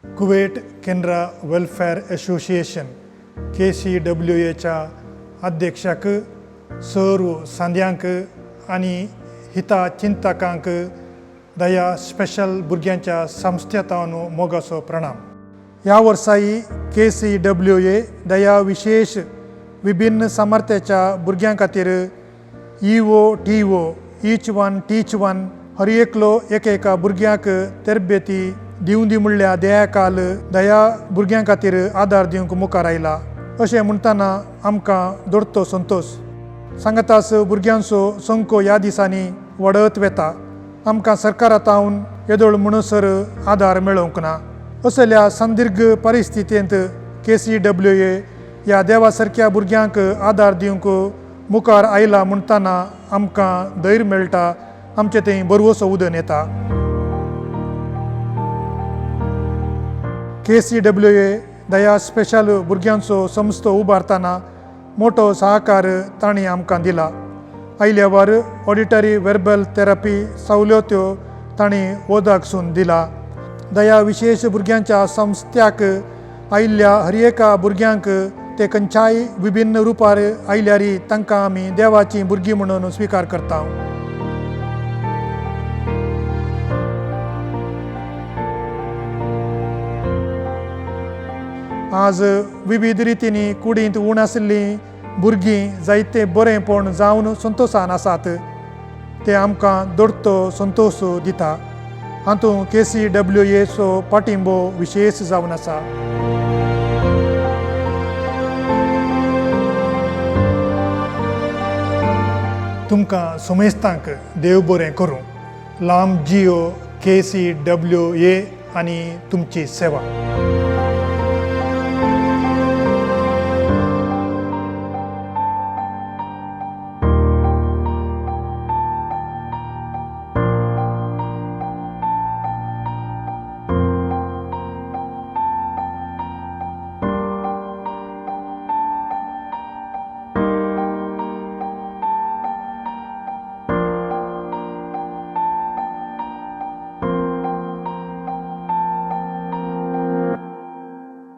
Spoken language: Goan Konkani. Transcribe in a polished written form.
Kuwait Canara welfare association K C W एच्या अध्यक्षाक, सर्व सांद्यांक आनी हिता चिंतकांक दया स्पेशल भुरग्यांच्या संस्थेतावन मोगाचो प्रणाम. ह्या वर्साय के सी डब्ल्यू ए दया विशेश विभिन्न सामर्थ्याच्या भुरग्यां खातीर E O T O, each one teach one, हर एकलो एक एका भुरग्याक तरबेती दिवं दी म्हणल्या ध्येयाकाल दया भुरग्यां खातीर आदार दिवंक मुखार आयला. अशें म्हणटना आमकां दोडतो संतोश. सांगातास भुरग्यांचो संको ह्या दिसांनी वाडत वेता. आमकां सरकारा तावन येदोळ म्हणसर आदार मेळोवंक ना. असल्या संदिग्ध परिस्थितींत के सी डब्ल्यू ए ह्या देवा सारक्या भुरग्यांक आदार दिवंक मुखार आयला म्हणटना आमकां धैर्य मेळटा, आमचे थंय बरवसो उदन येता. के सी डब्ल्यू ए दया स्पेशल भुरग्यांचो संस्थो उबारतना मोटो सहकार तांणी आमकां दिला. आयल्यावर ऑडिटरी वेर्बल थेरपी सवलत्यो तांणी ओदाकसून दिला. दया विशेश भुरग्यांच्या संस्थ्याक आयिल्ल्या हर एका भुरग्यांक, ते खंयच्याय विभिन्न रुपार आयल्यार, तांकां आमी देवाचीं भुरगीं म्हणून स्विकार करता. आज विविध रितींनी कुडींत उण आशिल्लीं भुरगीं जायते बरेंपण जावन संतोशान आसात. ते आमकां दोडतो संतोश दिता. हातूंत के सी डब्ल्यू एचो पाठिंबो विशेश जावन आसा. तुमकां समेस्तांक देव बरें करूं. लांब जियो के सी डब्ल्यू ए आनी तुमची सेवा.